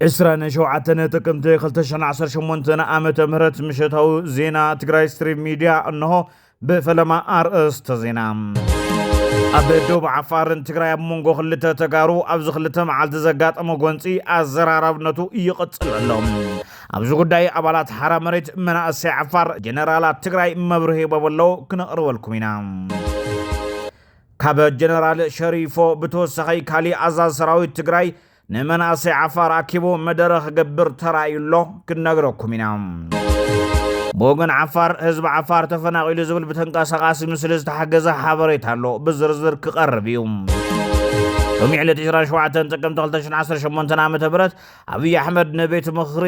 ዕስራን ሸውዓተን ጥቅምቲ ክልተ ሽሕን ዓሰርተ ሸሞንተን ዓመተ ምህረት ምሸታዊ ዜና ትግራይ ስትሪም ሚድያ እንሆ። ብፈለማ ኣርእስተ ዜና። ኣብ ደቡብ ዓፋርን ትግራይ ኣብ መንጎ ክልተ ተጋሩ ኣብዚ ክልተ መዓልቲ ዘጋጠመ ጎንፂ ኣዘራራብነቱ ይቕፅል ኣሎ። ኣብዚ ጉዳይ ኣባላት ሓራ መሬት መናእሰይ ዓፋር ጀነራላት ትግራይ መብርሂ ሂቦም ኣለዉ፣ ክነቕርበልኩም ኢና። ካብ ጀነራል ሸሪፎ ብተወሳኺ ካሊእ ኣዛዚ ሰራዊት ትግራይ ንመናእሰይ ዓፋር ኣኪቡ መደረ ክገብር ተራእዩ ኣሎ፣ ክንነግረኩም ኢና። ብወገን ዓፋር፣ ህዝቢ ዓፋር ተፈናቒሉ ዝብል ብተንቀሳቓሲ ምስሊ ዝተሓገዘ ሓበሬታ ኣሎ፣ ብዝርዝር ክቐርብ እዩ። ሎሚ ዕለት ዕስራን ሸውዓተን ጥቅምቲ ክልተ ሽሕን ዓሰርተ ሸሞንተን ዓመተ ምህረት ኣብይ ኣሕመድ ንቤት ምኽሪ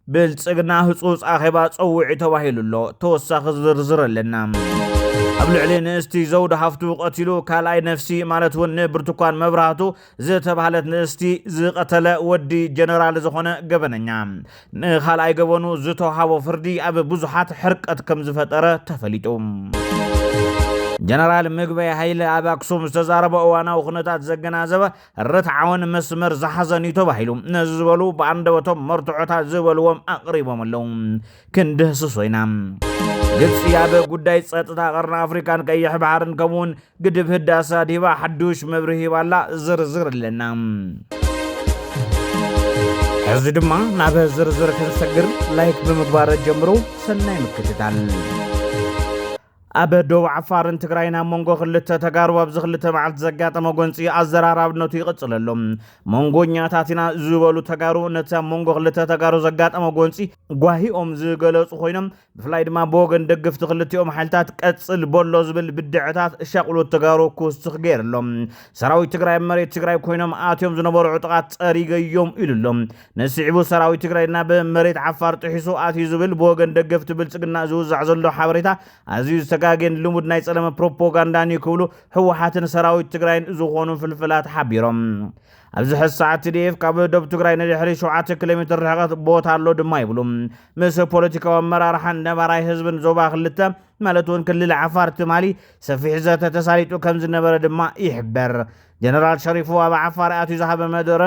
ብልጽግና ህጹጽ ኣኼባ ጸዊዑ ተባሂሉ ኣሎ። ተወሳኺ ዝርዝር ኣለና። ኣብ ልዕሊ ንእስቲ ዘውዲ ሃፍቱ ቀቲሉ ካልኣይ ነፍሲ ማለት እውን ንብርቱኳን መብራህቱ ዝተባህለት ንእስቲ ዝቐተለ ወዲ ጀነራል ዝኾነ ገበነኛ ንኻልኣይ ገበኑ ዝተውሃቦ ፍርዲ ኣብ ብዙሓት ሕርቀት ከም ዝፈጠረ ተፈሊጡ። ጀነራል ምግበይ ሃይለ ኣብ ኣክሱም ዝተዛረበ እዋናዊ ኩነታት ዘገናዘበ ርትዓውን መስመር ዝሓዘን እዩ ተባሂሉ። ነዚ ዝበሉ ብኣንደበቶም መርትዖታት ዝበልዎም ኣቕሪቦም ኣለዉ። ክንድህስሶ ኢና። ግብፂ ኣብ ጉዳይ ጸጥታ ቀርኒ ኣፍሪካን ቀይሕ ባሕርን ከምኡውን ግድብ ህዳሰ ኣድሂባ ሓዱሽ መብርሂ ሂባ ኣላ። ዝርዝር ኣለና። ሕዚ ድማ ናብ ዝርዝር ክንሰግር ላይክ ብምግባር ጀምሩ። ሰናይ ምክትታል። ኣብ ደቡብ ዓፋርን ትግራይን ኣብ መንጎ ክልተ ተጋሩ ኣብዚ ክልተ መዓልቲ ዘጋጠመ ጎንፂ ኣዘራራብነቱ ይቕፅል ኣሎ። መንጎኛታት ኢና ዝበሉ ተጋሩ ነቲ ኣብ መንጎ ክልተ ተጋሩ ዘጋጠመ ጎንፂ ጓሂኦም ዝገለፁ ኮይኖም፣ ብፍላይ ድማ ብወገን ደገፍቲ ክልቲኦም ሓይልታት ቀፅል በሎ ዝብል ብድዐታት ሻቕሎት ተጋሩ ክውስኽ ገይሩ ኣሎ። ሰራዊት ትግራይ ኣብ መሬት ትግራይ ኮይኖም ኣትዮም ዝነበሩ ዕጡቓት ፀሪገዮም ኢሉ ኣሎ። ንስዒቡ ሰራዊት ትግራይ ናብ መሬት ዓፋር ጥሒሱ ኣትዩ ዝብል ብወገን ደገፍቲ ብልፅግና ዝውዛዕ ዘሎ ሓበሬታ ኣዝዩ ዝተጋግየን ልሙድ ናይ ጸለመ ፕሮፓጋንዳን እዩ ክብሉ ህወሓትን ሰራዊት ትግራይን ዝኾኑ ፍልፍላት ሓቢሮም። ኣብዚ ሕዚ ሰዓት ቲ ዲ ኤፍ ካብ ዶብ ትግራይ ንድሕሪ ሸውዓተ ኪሎ ሜትር ርሕቐት ቦታ ኣሎ ድማ ይብሉ። ምስ ፖለቲካዊ ኣመራርሓን ነባራይ ህዝብን ዞባ ክልተ ማለት እውን ክልል ዓፋር ትማሊ ሰፊሕ ዘተ ተሳሊጡ ከም ዝነበረ ድማ ይሕበር። ጀነራል ሸሪፉ ኣብ ዓፋር ኣትዩ ዝሃበ መደረ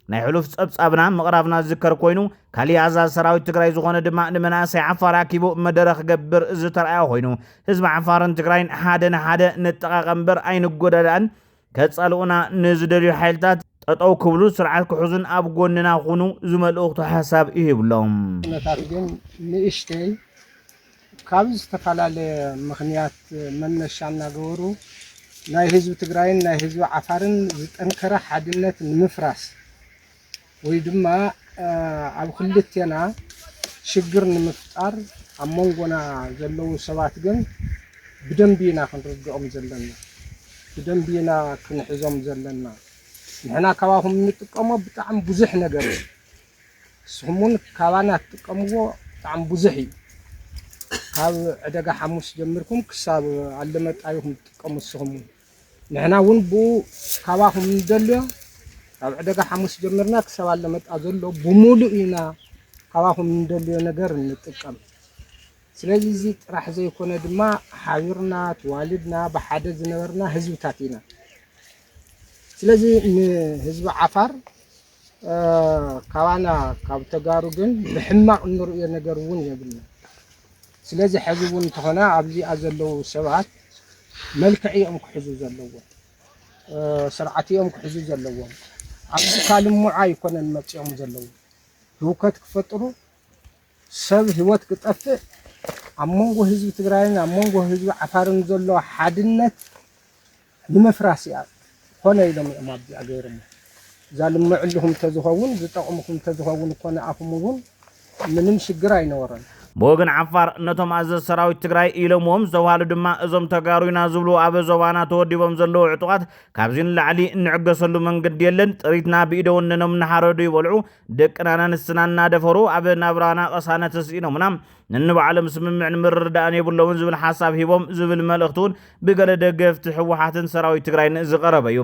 ናይ ሕሉፍ ጸብጻብና ምቕራብና ዝዝከር ኮይኑ፣ ካሊእ ኣዛዚ ሰራዊት ትግራይ ዝኾነ ድማ ንመናእሰይ ዓፋር ኣኪቡ መደረ ክገብር ዝተረኣየ ኮይኑ፣ ህዝቢ ዓፋርን ትግራይን ሓደ ንሓደ ንጠቓቐ እምበር ኣይንጎዳዳእን፣ ከጻልኡና ንዝደልዩ ሓይልታት ጠጠው ክብሉ ስርዓት ክሕዙን ኣብ ጎንና ኩኑ ዝመልእኽቱ ሓሳብ ይህብሎም። ኩነታት ግን ንእሽተይ ካብ ዝተፈላለየ ምኽንያት መነሻ እናገበሩ ናይ ህዝቢ ትግራይን ናይ ህዝቢ ዓፋርን ዝጠንከረ ሓድነት ንምፍራስ ወይ ድማ ኣብ ክልቴና ሽግር ንምፍጣር ኣብ መንጎና ዘለዉ ሰባት ግን ብደንቢ ኢና ክንርድኦም ዘለና፣ ብደንቢ ኢና ክንሕዞም ዘለና። ንሕና ካባኹም እንጥቀሞ ብጣዕሚ ብዙሕ ነገር እዩ። ንስኹም እውን ካባና ትጥቀምዎ ብጣዕሚ ብዙሕ እዩ። ካብ ዕደጋ ሓሙስ ጀሚርኩም ክሳብ ኣለመጣ ኢኹም ትጥቀሙ ንስኹም እውን። ንሕና እውን ብኡ ካባኹም እንደልዮ፣ ካብ ዕደጋ ሓሙስ ጀሚርና ክሳብ ኣለመጣ ዘሎ ብምሉእ ኢና ካባኹም እንደልዮ ነገር እንጥቀም። ስለዚ እዚ ጥራሕ ዘይኮነ ድማ ሓቢርና ተዋልድና ብሓደ ዝነበርና ህዝብታት ኢና። ስለዚ ንህዝቢ ዓፋር ካባና ካብ ተጋሩ ግን ብሕማቕ እንርእዮ ነገር እውን የብልና። ስለዚ ሕዚ እውን እንተኾነ ኣብዚኣ ዘለዉ ሰባት መልክዕ እዮም ክሕዙ ዘለዎም፣ ስርዓት እዮም ክሕዙ ዘለዎም። ኣብዚ ካልምዖ ኣይኮነን መፂኦም ዘለዉ ህውከት ክፈጥሩ፣ ሰብ ህይወት ክጠፍእ፣ ኣብ መንጎ ህዝቢ ትግራይን ኣብ መንጎ ህዝቢ ዓፋርን ዘሎ ሓድነት ንምፍራስ እያ ኮነ ኢሎም እዮም ኣብዚኣ ገይሮሞ። ዛልምዕልኹም ተዝኸውን ዝጠቕምኹም ተዝኸውን እኮ ንኣኹም እውን ምንም ሽግር ኣይነበረን። ብወገን ዓፋር ነቶም ኣዘዝ ሰራዊት ትግራይ ኢሎምዎም ዝተባሃሉ ድማ እዞም ተጋሩ ኢና ዝብሉ ኣብ ዞባና ተወዲቦም ዘለዉ ዕጡቓት ካብዚ ንላዕሊ እንዕገሰሉ መንገዲ የለን። ጥሪትና ብኢደ ወነኖም እናሓረዱ ይበልዑ፣ ደቅናን ኣንስትናን እናደፈሩ ኣብ ናብራና ቅሳነት ስኢኖምና። ነንባዕሎም ስምምዕን ምርድዳእን የብሎምን ዝብል ሓሳብ ሂቦም ዝብል መልእኽቲ እውን ብገለ ደገፍቲ ህወሓትን ሰራዊት ትግራይን ዝቐረበ እዩ።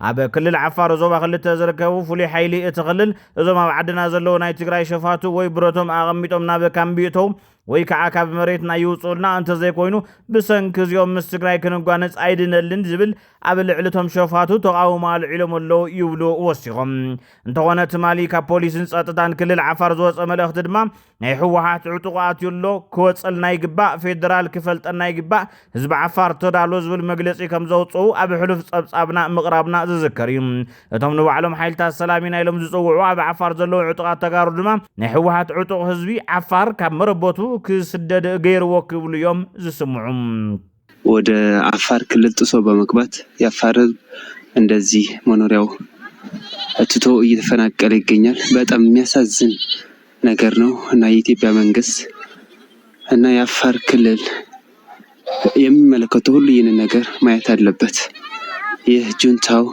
ኣብ ክልል ዓፋር ዞባ ክልተ ዝርከቡ ፍሉይ ሓይሊ እቲ ክልል እዞም ኣብ ዓድና ዘለዉ ናይ ትግራይ ሸፋቱ ወይ ብረቶም ኣቐሚጦም ናብ ካምቢ እተው ወይ ከዓ ካብ መሬትና ይውፅኡልና፣ እንተዘይኮይኑ ብሰንኪ እዚኦም ምስ ትግራይ ክንጓነፅ ኣይድነልን ዝብል ኣብ ልዕሊ እቶም ሸፋቱ ተቓውሞ ኣልዒሎም ኣለዉ ይብሉ ወሲኾም። እንተኾነ ትማሊ ካብ ፖሊስን ጸጥታን ክልል ዓፋር ዝወፀ መልእኽቲ ድማ ናይ ህወሓት ዕጡቕ ኣትዩ ኣሎ፣ ክወፀልና ይግባእ፣ ፌደራል ክፈልጠና ይግባእ፣ ህዝቢ ዓፋር ተዳሎ ዝብል መግለፂ ከም ዘውፅኡ ኣብ ሕሉፍ ፀብፃብና ምቕራብና ዝዝከር እዩ። እቶም ንባዕሎም ሓይልታት ሰላም ኢና ኢሎም ዝፅውዑ ኣብ ዓፋር ዘለዉ ዕጡቓት ተጋሩ ድማ ናይ ህወሓት ዕጡቕ ህዝቢ ዓፋር ካብ መረበቱ ክስደድ ገይርዎ ክብሉ እዮም ዝስምዑ። ወደ አፋር ክልል ጥሶ በመግባት የአፋር ህዝብ እንደዚህ መኖሪያው ትቶ እየተፈናቀለ ይገኛል። በጣም የሚያሳዝን ነገር ነው እና የኢትዮጵያ መንግስት እና የአፋር ክልል የሚመለከተው ሁሉ ይህንን ነገር ማየት አለበት። ይህ ጁንታው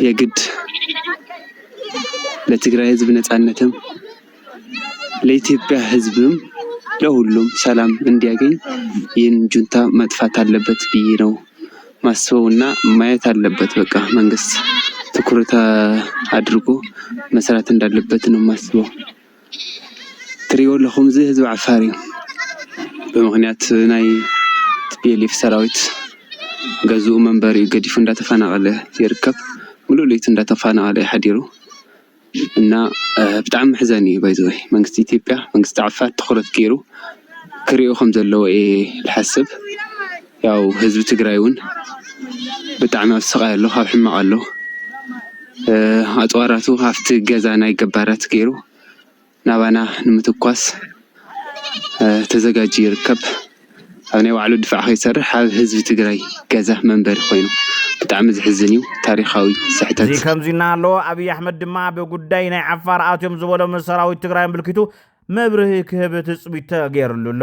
የግድ ለትግራይ ህዝብ ነጻነትም ለኢትዮጵያ ህዝብም ለሁሉም ሰላም እንዲያገኝ ይህን ጁንታ መጥፋት አለበት ብዬ ነው ማስበው እና ማየት አለበት። በቃ መንግስት ትኩረት አድርጎ መስራት እንዳለበት ነው ማስበው። ትሪኦ ኣለኹም እዚ ህዝቢ ዓፋር እዩ። ብምኽንያት ናይ ቲፒኤልኤፍ ሰራዊት ገዝኡ መንበሪኡ ገዲፉ እንዳተፈናቐለ ይርከብ። ሙሉእ ለይቱ እንዳተፈናቐለ እዩ ሓዲሩ እና ብጣዕሚ መሕዘኒ እዩ። ባይዘወይ መንግስቲ ኢትዮጵያ መንግስቲ ዓፋር ትኹረት ገይሩ ክሪኦ ከም ዘለዎ እየ ዝሓስብ። ያው ህዝቢ ትግራይ እውን ብጣዕሚ ኣብ ስቓይ ኣሎ፣ ኣብ ሕማቕ ኣሎ። ኣፅዋራቱ ኣብቲ ገዛ ናይ ገባራት ገይሩ ናባና ንምትኳስ ተዘጋጅዩ ይርከብ። ኣብ ናይ ባዕሉ ድፋዕ ከይሰርሕ ኣብ ህዝቢ ትግራይ ገዛ መንበሪ ኮይኑ ብጣዕሚ ዝሕዝን እዩ። ታሪኻዊ ስሕተት። እዚ ከምዚ እናሃለወ ኣብይ ኣሕመድ ድማ ብጉዳይ ናይ ዓፋር ኣትዮም ዝበሎም ሰራዊት ትግራይ ኣምልኪቱ መብርሂ ክህብ ትፅቢት ተገይርሉ ኣሎ።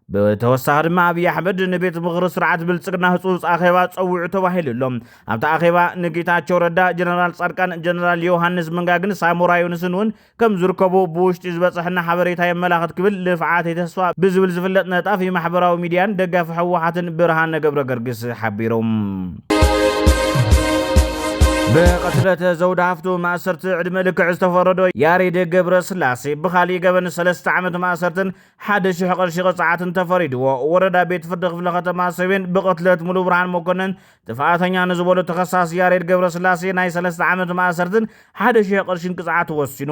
ብተወሳኺ ድማ ኣብይ ኣሕመድ ንቤት ምኽሪ ስርዓት ብልፅግና ህፁፅ ኣኼባ ፀዊዑ ተባሂሉ ኣሎ። ኣብቲ ኣኼባ ንጌታቸው ረዳ፣ ጀነራል ፃድቃን፣ ጀነራል ዮሃንስ መንጋግን ሳሞራ ዮኑስን እውን ከም ዝርከቡ ብውሽጢ ዝበፀሐና ሓበሬታ የመላኽት ክብል ልፍዓተይ ተስፋ ብዝብል ዝፍለጥ ነጣፊ ማሕበራዊ ሚድያን ደጋፊ ህወሓትን ብርሃነ ገብረ ገርግስ ሓቢሮም። ብቕትለት ዘውዲ ሃፍቱ ማእሰርቲ ዕድመ ልክዕ ዝተፈረዶ ያሬድ ገብረ ስላሴ ብኻሊእ ገበን ሰለስተ ዓመት ማእሰርትን ሓደ ሽሕ ቅርሺ ቅፅዓትን ተፈሪድዎ። ወረዳ ቤት ፍርዲ ክፍለ ከተማ ሰቤን ብቕትለት ሙሉ ብርሃን መኮነን ጥፍኣተኛ ንዝበሎ ተኸሳሲ ያሬድ ገብረስላሴ ናይ ሰለስተ ዓመት ማእሰርትን ሓደ ሽሕ ቅርሽን ቅፅዓት ወሲኑ።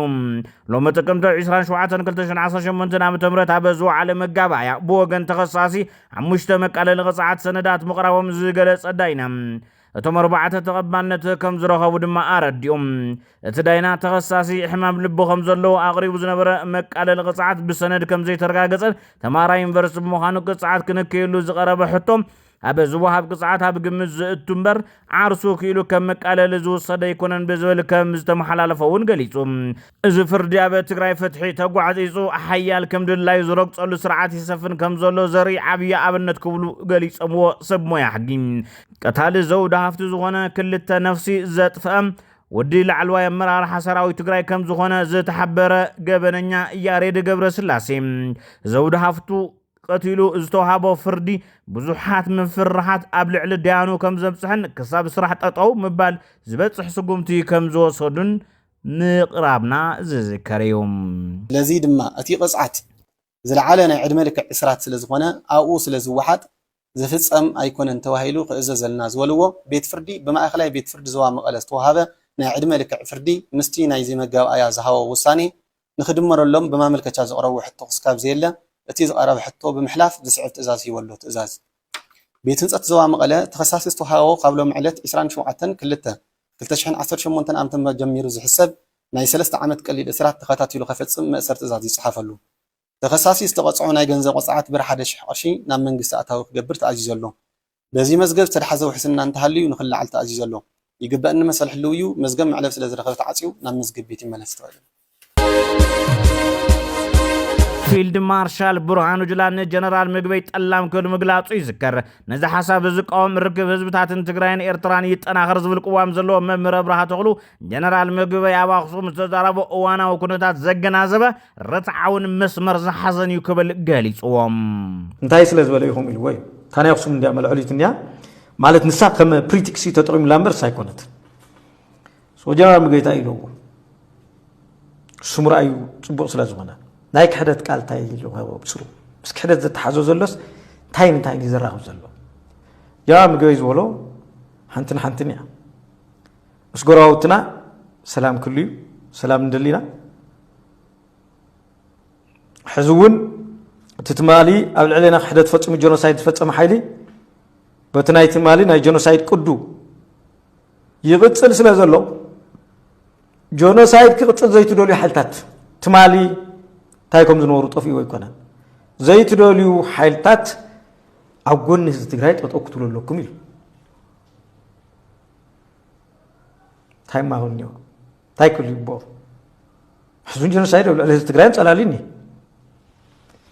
ሎሚ ጥቅምቲ ዕስራን ሸውዓተን ክልተ ሽሕን ዓሰርተ ሸሞንተን ዓመተ ምህረት ኣብ ዝወዓለ መጋባእያ ብወገን ተኸሳሲ ሓሙሽተ መቃለሊ ቅፅዓት ሰነዳት ምቕራቦም ዝገለፀ ዳይና እቶም ኣርባዕተ ተቐባልነት ከም ዝረኸቡ ድማ ኣረዲኦም። እቲ ዳይና ተኸሳሲ ሕማም ልቢ ከም ዘለዎ ኣቕሪቡ ዝነበረ መቃለሊ ቅፅዓት ብሰነድ ከም ዘይተረጋገፀ ተማሃራይ ዩኒቨርሲቲ ብምዃኑ ቅፅዓት ክንከየሉ ዝቐረበ ሕቶ ኣብ ዝወሃብ ቅፅዓት ኣብ ግምት ዝእቱ እምበር ዓርሱ ክኢሉ ከም መቃለሊ ዝውሰድ ኣይኮነን ብዝብል ከም ዝተመሓላለፎ እውን ገሊፁ። እዚ ፍርዲ ኣብ ትግራይ ፍትሒ ተጓዕፂፁ ሓያል ከም ድላዩ ዝረግፀሉ ስርዓት ይሰፍን ከም ዘሎ ዘርኢ ዓብዪ ኣብነት ክብሉ ገሊፆምዎ ሰብ ሞያ ሕጊ። ቀታሊ ዘውዲ ሃፍቱ ዝኾነ ክልተ ነፍሲ ዘጥፍአ ወዲ ላዕለዋይ ኣመራርሓ ሰራዊት ትግራይ ከም ዝኾነ ዝተሓበረ ገበነኛ ያሬድ ገብረስላሴ ዘውዲ ሃፍቱ ቀቲሉ ዝተውሃቦ ፍርዲ ብዙሓት ምፍርራሓት ኣብ ልዕሊ ደያኑ ከም ዘብፅሕን ክሳብ ስራሕ ጠጠው ምባል ዝበፅሕ ስጉምቲ ከም ዝወሰዱን ምቕራብና ዝዝከር እዩ። ስለዚ ድማ እቲ ቅፅዓት ዝለዓለ ናይ ዕድመ ልክዕ እስራት ስለ ዝኾነ ኣብኡ ስለ ዝወሓጥ ዝፍፀም ኣይኮነን ተባሂሉ ክእዘዘልና ዝበልዎ ቤት ፍርዲ ብማእኸላይ ቤት ፍርዲ ዞባ መቐለ ዝተውሃበ ናይ ዕድመ ልክዕ ፍርዲ ምስቲ ናይዚ መጋብኣያ ዝሃቦ ውሳኔ ንኽድመረሎም ብማመልከቻ ዝቐረቡ ሕቶ ክስካብ ዘየለ እቲ ዝቐረበ ሕቶ ብምሕላፍ ዝስዕብ ትእዛዝ ሂቡ ኣሎ። ትእዛዝ ቤት ህንፀት ዞባ መቐለ ተኸሳሲ ዝተውሃቦ ካብ ሎሚ ዕለት ዕስራን ሸውዓተን ክልተ ክልተ ሽሕን ዓሰርተ ሸሞንተን ዓመተ ምህረት ጀሚሩ ዝሕሰብ ናይ ሰለስተ ዓመት ቀሊል እስራት ተኸታቲሉ ከፈፅም መእሰር ትእዛዝ ይፅሓፈሉ። ተኸሳሲ ዝተቐፅዖ ናይ ገንዘብ ቅፅዓት ብር ሓደ ሽሕ ቅርሺ ናብ መንግስቲ ኣታዊ ክገብር ተኣዚዙ ኣሎ። በዚ መዝገብ ዝተትሓዘ ውሕስና እንተሃልዩ ንኽለዓል ተኣዚዙ ኣሎ። ይግበእኒ መሰል ህልው እዩ። መዝገብ መዕለብ ስለ ዝረኸበ ተዓፅዩ ናብ መዝገብ ቤት ይመለስ ተባሂሉ። ፊልድ ማርሻል ብርሃኑ ጁላ ንጀነራል ምግበይ ጠላም ክብል ምግላጹ ይዝከር። ነዚ ሓሳብ ዝቃወም ርክብ ህዝብታትን ትግራይን ኤርትራን ይጠናኸር ዝብል ቅዋም ዘለዎ መምህር ኣብርሃ ተኽሉ ጀነራል ምግበይ ኣብ ኣኽሱም ዝተዛረቦ እዋናዊ ኩነታት ዘገናዘበ ርትዓውን መስመር ዝሓዘን እዩ ክብል ገሊፅዎም። እንታይ ስለ ዝበለ ኢኹም ኢልዎ እዩ። እታ ናይ ኣኽሱም እንድያ መልዐሊት እንድያ ማለት ንሳ ከም ፕሪቲክስ እዩ ተጠቒሙላ እምበር ንሳ ኣይኮነትን። ሶ ጀነራል ምግበይ እንታይ ኢልዎ ስሙ ረኣዩ ፅቡቕ ስለ ዝኾነ ናይ ክሕደት ቃል እንታይ ኢሉ ሃቦ ብስሩ? ምስ ክሕደት ዘተሓዞ ዘሎስ እንታይ እንታይ እዩ ዘራኽብ ዘሎ? ያ ምግበይ ዝበሎ ሓንትን ሓንትን እያ። ምስ ጎረባብትና ሰላም ክሉ እዩ፣ ሰላም እንደሊና። ሕዚ እውን እቲ ትማሊ ኣብ ልዕሌና ክሕደት ፈፂሙ ጀኖሳይድ ዝፈፀመ ሓይሊ በቲ ናይ ትማሊ ናይ ጀኖሳይድ ቅዱ ይቕፅል ስለ ዘሎ፣ ጀኖሳይድ ክቕፅል ዘይትደልዩ ሓይልታት፣ ትማሊ እንታይ ከም ዝነበሩ ጠፊኡ ኣይኮነን፣ ዘይትደልዩ ሓይልታት ኣብ ጎኒ ህዝቢ ትግራይ ጠጠው ክትብሉ ኣለኩም ኢሉ። እንታይ ማሆን እኒኦ? እንታይ ክሉ ይቦ? ሕዙን ጀኖሳይድ ኣብ ልዕሊ ህዝቢ ትግራይ ጸላሊኒ።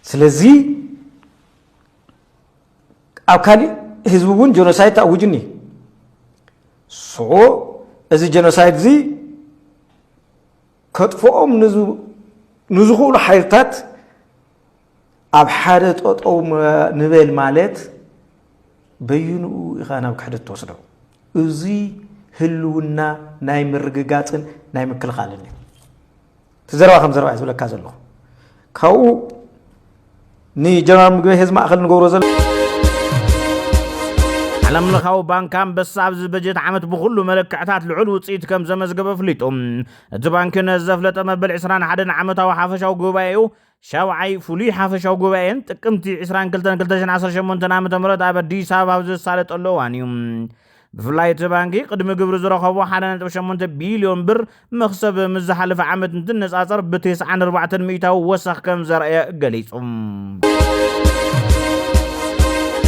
ስለዚ ኣብ ካሊእ ህዝቢ እውን ጀኖሳይድ ተኣውጅኒ። ሶ እዚ ጀኖሳይድ እዚ ከጥፍኦም ንዝ-፣ ንዝኽእሉ ሓይልታት ኣብ ሓደ ጠጠው መ-፣ ንበል ማለት በይንኡ ኢኻ ናብ ክሕደት ትወስዶ። እዚ ህልውና ናይ ምርግጋጽን ናይ ምክልኻልን እዩ። እቲ ዘረባ ከም ዘረባ እየ ዝብለካ ዘለኹ። ካብኡ ንጀነራል ምግበይ ህዝቢ ማእኸል ንገብሮ ዘሎ ዓለም ለኻዊ ባንክ ኣንበሳ ኣብዚ በጀት ዓመት ብኹሉ መለክዕታት ልዑል ውፅኢት ከም ዘመዝገበ ኣፍሊጡ። እቲ ባንኪ ነዚ ዘፍለጠ መበል ዕስራን ሓደን ዓመታዊ ሓፈሻዊ ጉባኤኡ ሻውዓይ ፍሉይ ሓፈሻዊ ጉባኤን ጥቅምቲ ዕስራን ክልተን ክልተ ሽሕን ዓሰርተ ሸሞንተን ዓመተ ምህረት ኣብ ኣዲስ ኣበባ ኣብ ዘሳለጠሉ እዋን እዩ። ብፍላይ እቲ ባንኪ ቅድሚ ግብሪ ዝረኸቦ ሓደ ነጥቢ ሸሞንተ ቢልዮን ብር መኽሰብ ምስ ዝሓለፈ ዓመት እንትነጻጸር ብተስዓን ኣርባዕተን ሚእታዊ ወሰኽ ከም ዘርኣየ ገሊጹ።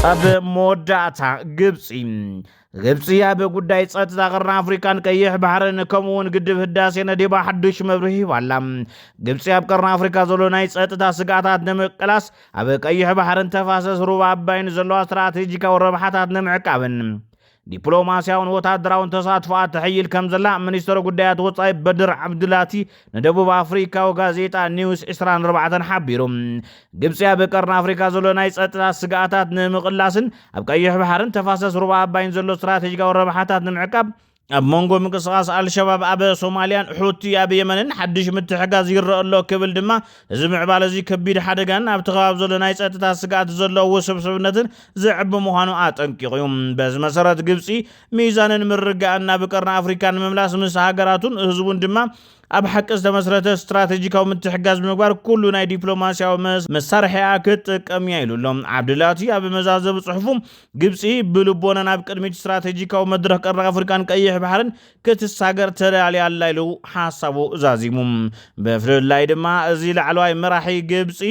ኣብ መወዳእታ ግብጺ። ግብጺ ኣብ ጉዳይ ጸጥታ ቀርኒ ኣፍሪካን ቀይሕ ባሕርን ከምኡ እውን ግድብ ህዳሴ ነዲባ ሓዱሽ መብርሂ ሂባ ኣላ። ግብጺ ኣብ ቀርኒ ኣፍሪካ ዘሎ ናይ ጸጥታ ስግኣታት ንምቅላስ ኣብ ቀይሕ ባሕርን ተፋሰስ ሩባ ኣባይን ዘለዋ ስትራቴጂካዊ ረብሓታት ንምዕቃብን ዲፕሎማስያውን ወታደራውን ተሳትፎኣ ተሐይል ከም ዘላ ሚኒስትር ጉዳያት ወጻኢ በድር ዓብዱላቲ ንደቡብ ኣፍሪካዊ ጋዜጣ ኒውስ ዕስራን ኣርባዕተን ሓቢሩ። ግብጺ ኣብ ቀርኒ ኣፍሪካ ዘሎ ናይ ጸጥታ ስግኣታት ንምቕላስን ኣብ ቀይሕ ባሕርን ተፋሰስ ሩባ ኣባይን ዘሎ ስትራቴጂካዊ ረብሓታት ንምዕቃብ ኣብ መንጎ ምንቅስቓስ ኣልሸባብ ኣብ ሶማልያን ሑቲ ኣብ የመንን ሓድሽ ምትሕጋዝ ይረአ ኣሎ ክብል ድማ እዚ ምዕባለ እዚ ከቢድ ሓደጋን ኣብቲ ከባቢ ዘሎ ናይ ጸጥታ ስግኣት ዘለዎ ውስብስብነትን ዘዕቢ ምዃኑ ኣጠንቂቑ እዩ። በዚ መሰረት ግብጺ ሚዛንን ምርግጋእን ናብ ቀርኒ ኣፍሪካ ንምምላስ ምስ ሃገራቱን ህዝቡን ድማ ኣብ ሓቂ ዝተመስረተ ስትራቴጂካዊ ምትሕጋዝ ብምግባር ኩሉ ናይ ዲፕሎማስያዊ መስ-፣ መሳርሒኣ ክትጥቀም እያ ኢሉ ኣሎ። ዓብድላቲ ኣብ መዛዘቢ ጽሑፉ ግብጺ ብልቦና ናብ ቅድሚት ስትራቴጂካዊ መድረኽ ቀርኒ ኣፍሪካን ቀይሕ ባሕርን ክትሳገር ተዳልያ ኣላ ኢሉ ሓሳቡ ዛዚሙ። ብፍላይ ድማ እዚ ላዕለዋይ መራሒ ግብጺ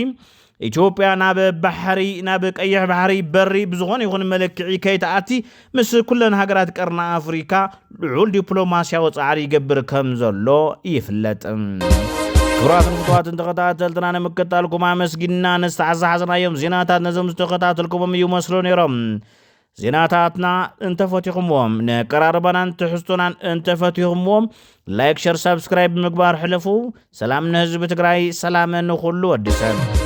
ኢትዮጵያ ናብ ባሕሪ፣ ናብ ቀይሕ ባሕሪ በሪ ብዝኾነ ይኹን መለክዒ ከይትኣቲ ምስ ኩለን ሃገራት ቀርኒ ኣፍሪካ ልዑል ዲፕሎማስያዊ ጻዕሪ ይገብር ከም ዘሎ ይፍለጥ። ክቡራትን ፍቱዋትን ተኸታተልትና ንምክታልኩም ኣመስጊንና ንዝተሓዛሓዝናዮም ዜናታት ነዞም ዝተኸታተልኩሞም ይመስሉ ነይሮም። ዜናታትና እንተፈቲኹምዎም፣ ነቀራርባናን ትሕዝቶናን እንተፈቲኹምዎም፣ ላይክ፣ ሸር፣ ሳብስክራይብ ብምግባር ሕለፉ። ሰላም ንህዝቢ ትግራይ፣ ሰላም ንኹሉ ወዲ ሰብ።